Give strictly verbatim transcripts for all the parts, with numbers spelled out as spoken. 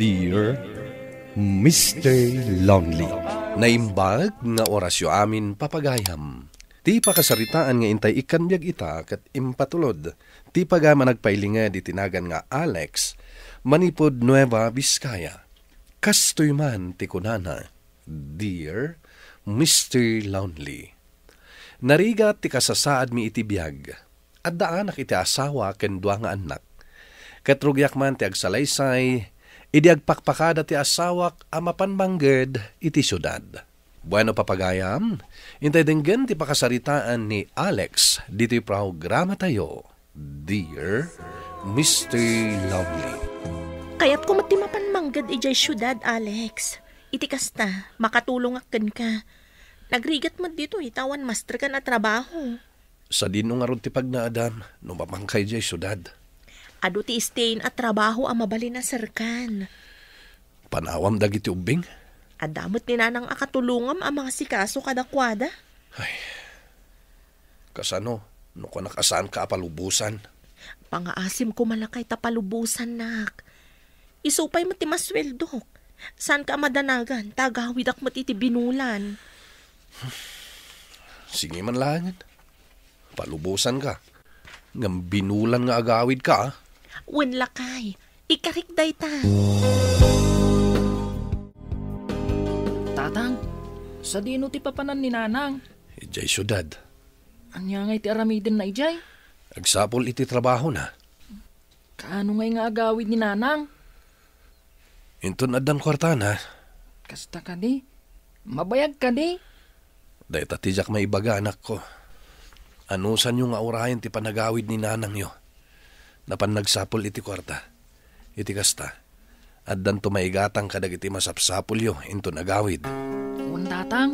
Dear Mister Lonely. Naimbag nga orasyo amin, papagayam. Ti pakasaritaan nga intay ikkan biag ita ket impatulod ti pagayam a nagpailinged iti nagan nga Alex, manipud Nueva Vizcaya. Kastoy man ti kunana, "Dear Mister Lonely, narigat ti kasasaadmi iti biag. Addaanak iti asawa ken dua nga annak. Ket rugiak man ti agsalaysay idi agpakpakada ti asawak a mapan mangged iti siudad." Bueno, papagayam, intay denggen ti pakasaritaan ni Alex ditoy programatayo, Dear Mister Lonely. Kayatko met ti mapan mangged idiay siudad, Alex. Iti kasta, makatulongak kenka. Nagrigat met ditoy ta awan masterkan a trabaho. Sadino ngarud ti pagnaedam no mapanka idiay siudad? Adu ti istayen a trabaho a mabalin a serkan. Panawam dagiti ubbing? Adda met ni nanang a katulongam a mangasikaso kadakuada. Ay, kasano no kunak a saanka a palubosan? Pangaasim koma lakay ta palubosannak. Isu pay met ti masueldok. Saanka a madanagan ta agawidak met iti binulan. Sige man laengen. Palubosanka. Ngem binulan nga agawidka, a? Wen lakay, ikarik dayta. Tatang, sadino ti papanan ni Nanang? Idiay siudad. Ania ngay ti aramidenna idiay? Agsapul iti trabahona. Kaano ngay nga agawid ni Nanang? Inton addan kuartana. Kasta kadi? Mabayag kadi? Dayta ti diak maibaga, anakko. Anusanyo nga urayen ti panagawid ni nanangyo. Napan nagsapul iti kuarta. Iti kasta, addanto maigatang kadagiti masapsapulyo inton agawid. Wen, Tatang.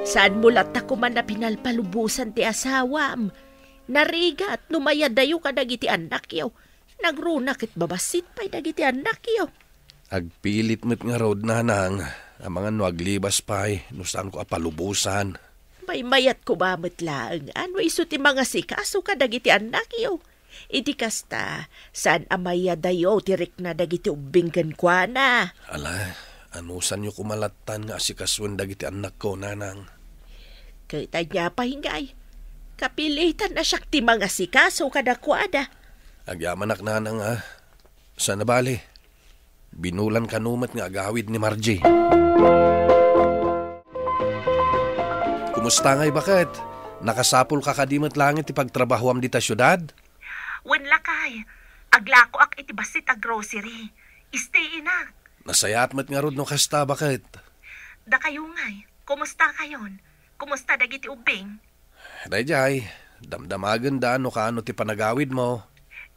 Saanmo latta koman a pinalpalubosan ti asawam? Narigat no mayadayo kadagiti annakyo. Nagruna ket babassit pay dagiti annakyo. Agpilit met ngarud, Nanang, amangan no aglibas pay no saanko a palubosan. Maymayat koma met laeng a no isu ti mangasikaso kadagiti annakyo. Iti kasta, saan a mayadayo ti rikna dagiti ubbing kenkuana. Ala, anusanyo koma lattan nga asikasoen dagiti annakko, Nanang? Ket ania pay ngay? Kapilitan a siak ti mangasikaso kadakuada. Agyamanak, Nanang, a. Saan a bale, binulan kano met nga agawid ni Margie. Kumusta ngay, baket? Nakasapulka kadi met laeng ti pagtrabahoam dita siudad? Wen lakay, aglakoak iti bassit a grocery. Istay inak. Nasayaat met ngarud no kasta, baket. Dakayo ngay, kumustakayon? Kumusta dagiti ubbing? Daydiay, damdamagenda no kaano ti panagawidmo.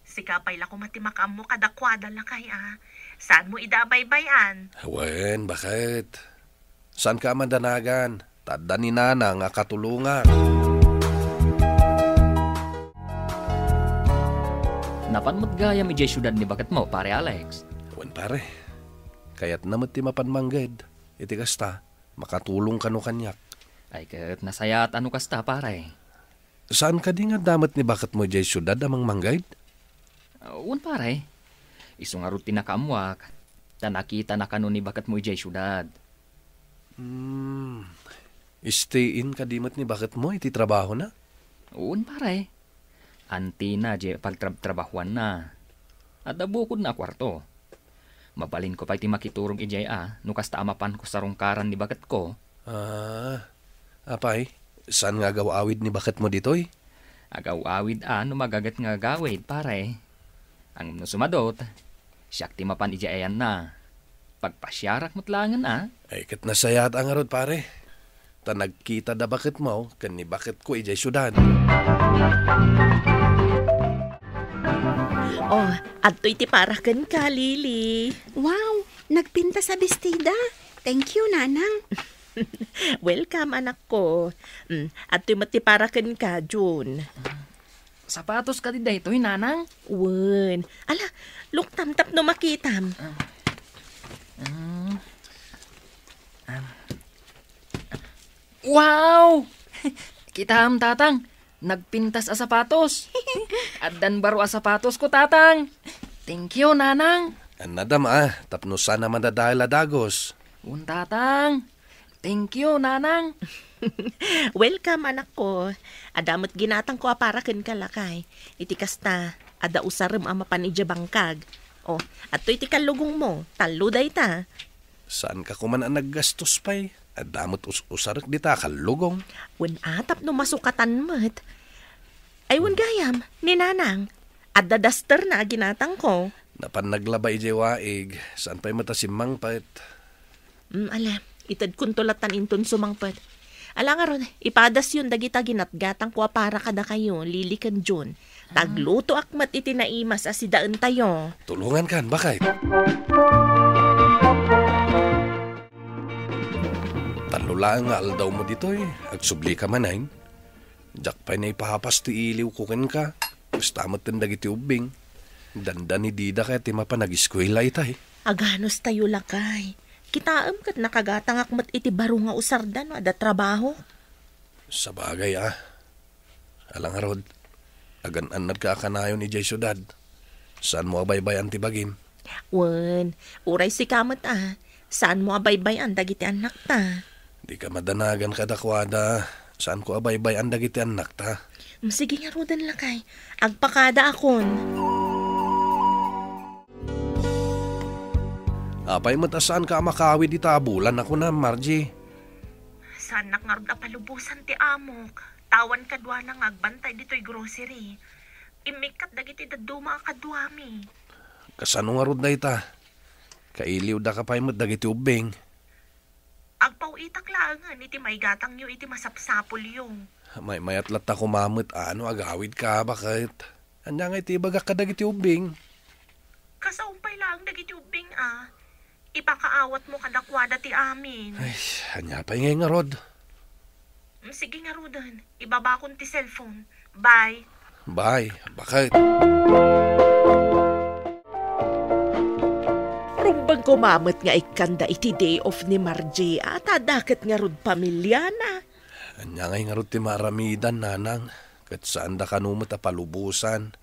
Sika pay la koma ti makaammo kadakuada, lakay, a. Saanmo ida a baybay-an? Wen, baket. Saanka a madanagan, ta adda ni Nanang a katulongak. Napan met gayam idiay siudad ni baketmo, Pare Alex? Wen, pare. Kayatna met ti mapan mangged. Iti kasta, makatulong kano kaniak. Ay, ket nasayaat a no kasta, pare. Saan kadi nga adda met ni baketmo idiay siudad a mangmangged? Ah, wen, pare. Isu ngarud ti nakaammoak, ta nakitana kano ni baketmo idiay siudad. Hmm. Stay-in kadi met ni baketmo iti trabahona? Wen, pare. Antina diay pagtrabtrabahoanna. Adda bukodna a kuarto. Mabalinko pay ti makiturog idiay a no kasta a mapanko sarungkaran ni baketko. Ah, apay, saan nga agaw-awid ni baketmo ditoy? Agaw-awid a no magaget nga agawid, pare. Ngem no sumadut, siak ti mapan idiay ayanna. Pagpasiarak met laengen a. Ay, ket nasayaat a ngarud, pare. Ta nagkita da baketmo ken ni baketko idiay siudad. Oh, adtoy ti para kenka, Lily. Wow, nagpintas a bestida. Thank you, Nanang. Welcome, anakko. Mm, adtoy met ti para kenka, June. Sapatos kadi daytoy, Nanang? Wen. Ala, luktam tapno makitam. Ah. Ah. Ah. Wow! Kitaem, Tatang. Nagpintas a sapatos. Addan baro a sapatosko, Tatang. Thank you, Nanang. Annadam a, tapno saan a madadael a dagus. Wen, Tatang. Thank you, Nanang. Welcome, anakko. Adda met ginatangko a para kenka, lakay. Iti kasta, adda usarem a mapan idiay bangkag. O, adtoy ti kallugongmo. Tallo dayta. Saanka koman a naggastos pay. Adda met us-, usarek dita a kallugong. Wen a, tapno masukatan met. Ay, wen gayam, ni Nanang. Adda dasterna a ginatangko. Napan naglaba idiay waig. Saan pay met a simmangpet. Mm, ala, itedkonto latan inton sumangpet. Ala ngarud, ipadasyon dagita ginatgatangko a para kadakayo, Lily ken Jun. Ta aglutoak met iti naimas a sidaentayo. Tulongankan, baket. Tallo laeng nga aldawmo ditoy, agsublika manen. Diak pay naipapas ti iliwko kenka. Kasta met ken dagiti ubbing. Dandani dida kayat ti mapan ageskuela itay. Aganustayo, lakay. Kitaem ket nakagatangak met iti baro nga usarda no adda trabaho. Sabagay a. Ala ngarud, agan-annadka a kanayon idiay siudad. Saanmo a baybay-an ti bagim? Wen, uray sika met a, saanmo a baybay-an dagiti annakta? Dika madanagan kadakuada, saanko a baybay-an dagiti annakta. Mm, sige ngaruden, lakay, agpakadaakon. Apay met a saanka a makaawid ita a bulan a kunam, Margie? Saannak ngarud a palubosan ti amok. Awan kaduana nga agbantay ditoy grocery. Immikkat dagiti dadduma a kaduami. Kasano ngarud dayta? Kailiwdaka pay met dagiti ubbing. Agpaw-itak laengen iti maigatangyo iti masapsapulyo. Maymayat latta koma met a no agawidka, baket. Ania ngay ti ibagak kadagiti ubbing? Kasaom pay laeng dagiti ubbing a. Ipakaawatmo kadakuada ti amin. Ay, ania pay ngay ngarud? Mm, sige ngaruden, ibabakon ti cellphone. Bye. Bye, baket. Rumbeng koma met nga ikkanda iti day off ni Margie, a ta adda ket ngarud pamiliana. Ania ngay ngarud ti maaramidan, Nanang? Ket saanda kano met a palubosan.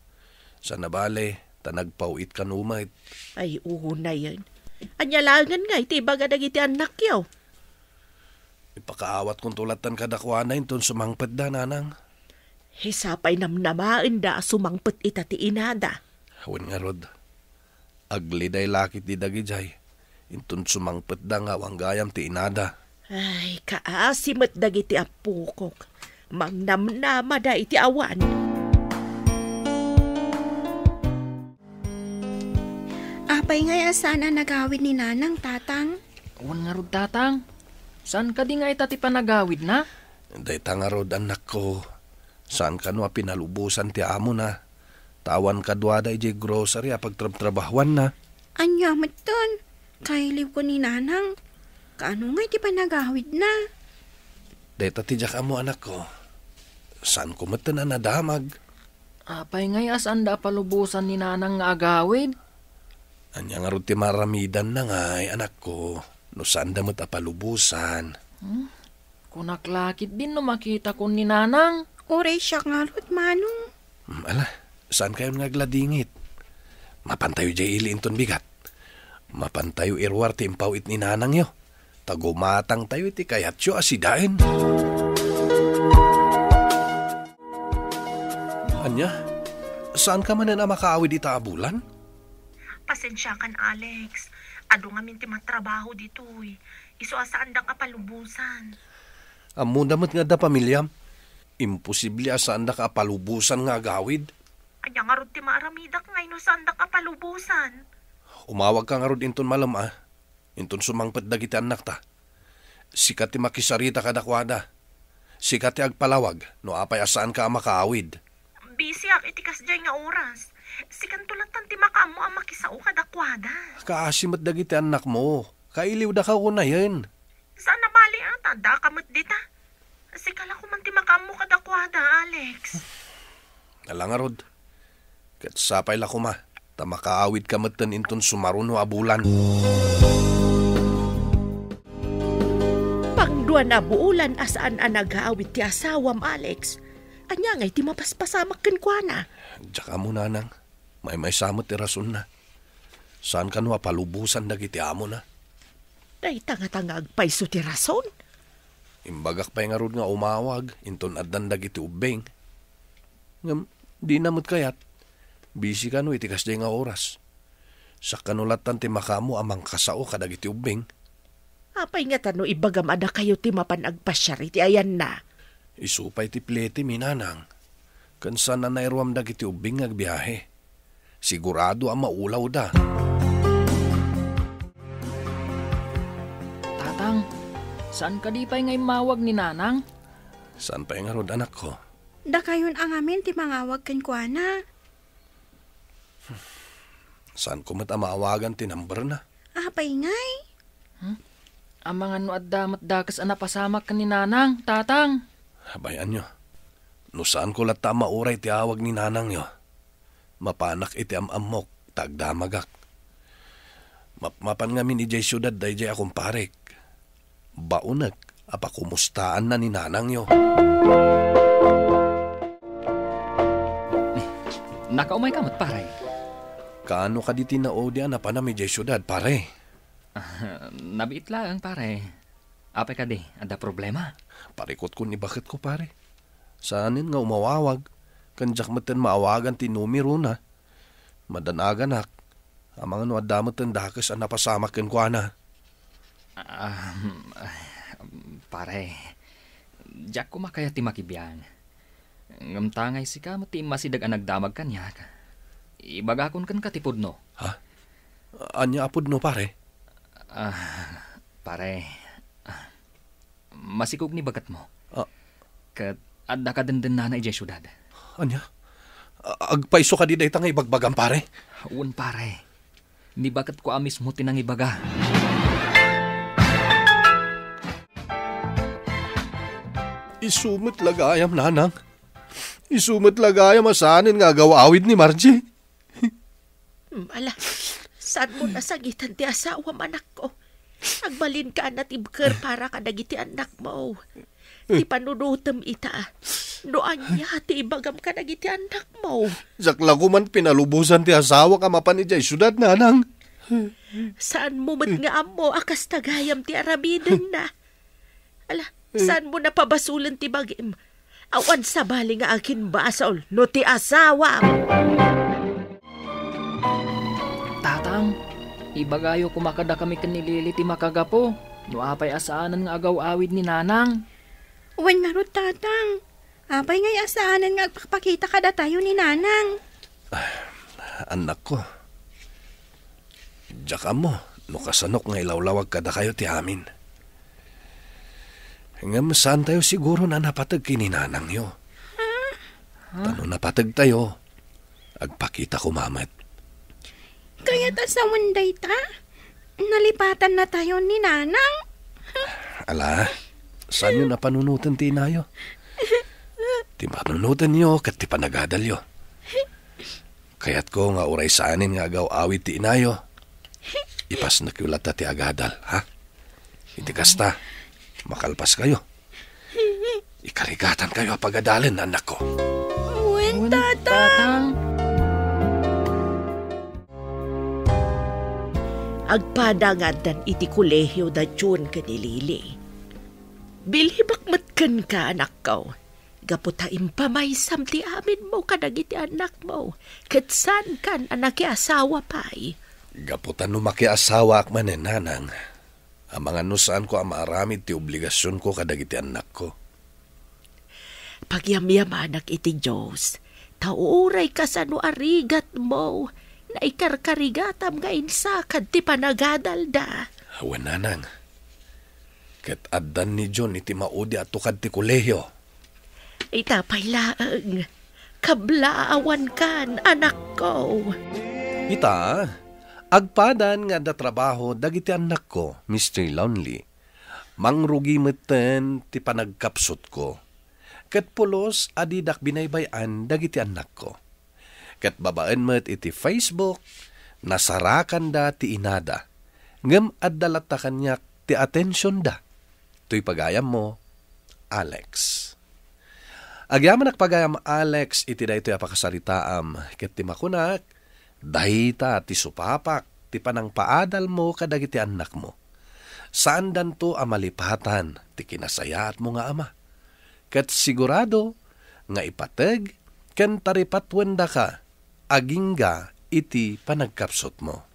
Sana bale, ta nagpaw-it kano met. Ay, unayen. Ania laengen nga iti ibaga dagiti annakyo? Ipakaawatkonto lattan kadakuada inton sumangpetda, Nanang. Sapay namnamaenda a sumangpet ita ti inada. Wen ngarud, agliday la ketdi dagidiay. Inton sumangpetda nga awan gayam ti inada. Ay, kaasi met dagiti appokok. Mangnamnamada iti awan. Apay ngay a saan a nagawid ni Nanang, Tatang? Wen ngarud, Tatang. Saan kadi nga ita ti panagawidna? Dayta ngarud, annakko. Saan kano a pinalubosan ti amona. Ta awan kaduada idiay grocery a pagtrabtrabahuanna. Ania metten? Kailiwko ni Nanang. Kaano ngay ti panagawidna? Dayta ti diak ammo, anakko. Saanko metten a nadamag. Apay ngay a saanda a palubosan ni Nanang nga agawid? Ania ngarud ti maaramidanna ngay, anakko, no saanda met a palubosan? Hmm? Kunak la ketdin no makitakon ni Nanang. Uray siak ngarud, Manong. Hmm, ala, saankayon nga agladingit? Mapantayo diay ili inton bigat. Mapantayo iruar ti impaw-it ni Nanangyo. Ta gumatangtayo iti kayatyo a sidaen. Ania? Saanka manen a makaawid ita a bulan? Pasensiakan, Alex. Adu ngamin ti matrabaho ditoy. Isu a saandak a palubosan. Ammoda met nga adda pamiliam. Imposible a saandak a palubosan nga agawid. Ania ngarud ti maaramidak ngay no saandak a palubosan? Umawagka ngarud inton malem a. Inton sumangpet dagiti annakta, sika ti makisarita kadakuada. Sika ti agpalawag no apay a saanka a makaawid. Bisiak iti kasdiay nga oras. Sikanto lattan ti makaammo a makisao kadakuada. Kaasi met dagiti annakmo. Kailiwdaka unayen. Saan a bali a, ta addaka met dita. Sika la koman ti makaammo kadakuada, Alex. Ala ngarud, ket sapay la koma, ta makaawidka metten inton sumaruno a bulan. Pangduan a bulan a saan a nagawid ti asawam, Alex. Ania ngay ti mapaspasamak kenkuana? Diak ammo, nanang. Maymaysa met ti rasonna. Saan kano a palubosan dagiti amona. Dayta ngata nga agpayso ti rason? Imbagak pay ngarud nga umawag inton addan dagiti ubbing. Ngem, dina met kayat. Busy kano iti kasdiay nga oras. Sakkano lattan ti makaammo a mangkasao kadagiti ubbing. Apay ngata no ibagam a dakayo ti mapan agpasiar iti ayanna? Isu pay ti plete mi, nanang. Ken saan a nairuam dagiti ubbing nga agbiahe. Sigurado a maulawda. Tatang, saan kadi pay nga immawag ni nanang? Saan pay ngarud, anakko? Dakayon a ngamin ti mangawag kenkuana. Saanko met a maawagan ti numberna. Apay ngay? Hmm? Amangan no adda met dakes a napasamak ken ni nanang, tatang. Bay-anyo. No saanko latta a mauray ti awag ni nanangyo, mapanak iti am-ammok ta agdamagak. Mapmapan ngamin idiay siudad daydiay a kumparek. Baonek a pakomustaanna ni nanangyo. Nakaumayka met, pare. Kaano kadi ti naudi a napanam idiay siudad, pare? Ah, nabiit laeng, pare. Apay kadi, adda problema? Parikutkon ni baketko, pare. Saanen nga umawawag, ken diak metten maawagan ti numerona. Madanaganak, amangan no adda metten dakes a napasamak kenkuana. Ah, pare, diak koma kayat ti makibiang. Ngem ta ngay sika met ti immasideg a nagdamag kaniak. Ibagakon kenka ti pudno. Ha? Ania a pudno, pare? Ah, pare, ah, masikog ni baketmo. Ah. Ket adda kadendennana idiay siudad. Ania? A-, agpayso kadi dayta nga ibagbagam, pare? Wen, pare. Ni baketko a mismo ti nangibaga. Isu met la gayam, nanang. Isu met la gayam a saanen nga agaw-awid ni Margie. Hmm, ala, saanmo nasangitan ti asawam, anakko? Agbalinka a natibker para kadagiti annakmo. Ti panunotem ita, no ania ti ibagam kadagiti annakmo. Diak la koman pinalubosan ti asawak a mapan idiay siudad, nanang. Saanmo met nga ammo a kasta gayam ti aramidenna? Ala, saanmo napabasolen ti bagim? Awan sabali nga aginbasol no ti asawam. Tatang, ibagayo koma kadakami ken ni Lily ti makagapu no apay a saanen nga agaw-awid ni nanang. Wen ngarud, tatang. Apay ngay a saanen nga agpakpakita kadatayo ni nanang? Annakko, diak ammo no kasanok nga ilawlawag kadakayo ti amin. Ngem saantayo siguron a napateg ken ni nanangyo. Ha? Ta no napategtayo, agpakita koma met. Kayat a sawen dayta? Nalipatannatayo ni nanang? Ala, saanyo a panunoten ti inayo? Ti panunotenyo ket ti panagadalyo. Kayatko nga uray saanen nga agaw-awid ti inayo, ipasnekyo latta ti agadal, ha? Iti kasta, makalpaskayo. Ikarigatankayo a pagadalen, annakko. Wen, tatang. Agpada nga addan iti kolehio da June ken ni Lily. Bilibak met kenka, anakko. Gapu ta impamaysam ti aminmo kadagiti annakmo, ket saankan a nakiasawa pay. Gapu ta no makiasawaak manen, nanang, amangan no saanko a maaramid ti obligasionko kadagiti annakko. Pagyamyamanak iti Dios, ta uray kasano a rigatmo, naikarkarigatam nga insakad ti panagadalda. Wen, nanang. Ket addan ni June iti maudi a tukad ti kolehio. Ita pay laeng, kablaawankan, anakko. Ita, agpadan nga adda trabaho dagiti annakko, Mister Lonely. Mangrugi metten ti panagkapsutko. Ket pulos a didak binaybay-an dagiti annakko. Ket babaen met iti Facebook, nasarakanda ti inada, ngem adda latta kaniak ti atensionda. Toy pagayammo, Alex. Agyamanak pagayam, Alex, iti daytoy a pakasaritaam, ket ti makunak, dayta ti supapak ti panangpaadalmo kadagiti annakmo. Saandanto a malipatan ti kinasayaatmo nga ama. Ket sigurado nga ipateg ken taripatuendaka agingga iti panagkapsutmo.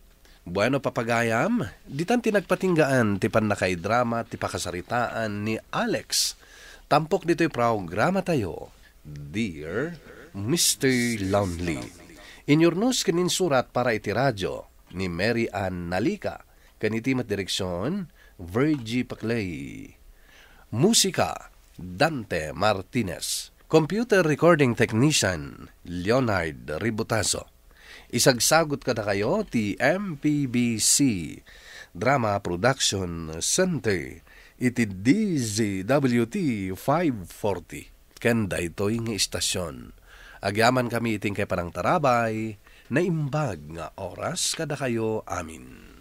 Bueno, papagayam, ditan ti nagpatinggaan ti pannakaidrama ti pakasaritaan ni Alex. Tampok ditoy programatayo, Dear Mister Lonely. Inyurnos ken insurat para iti radio ni Mary Ann Nalica, ken iti met direksion, Virgie Paclay. Musika, Dante Martinez. Computer recording technician, Leonard Ributazo. Isagsagut kadakayo ti M P B C Drama Production Center iti D Z W T five forty. Ken daytoy nga istasyon. Agyaman kami iti inkay panangtarabay, naimbag nga oras kadakayo amin.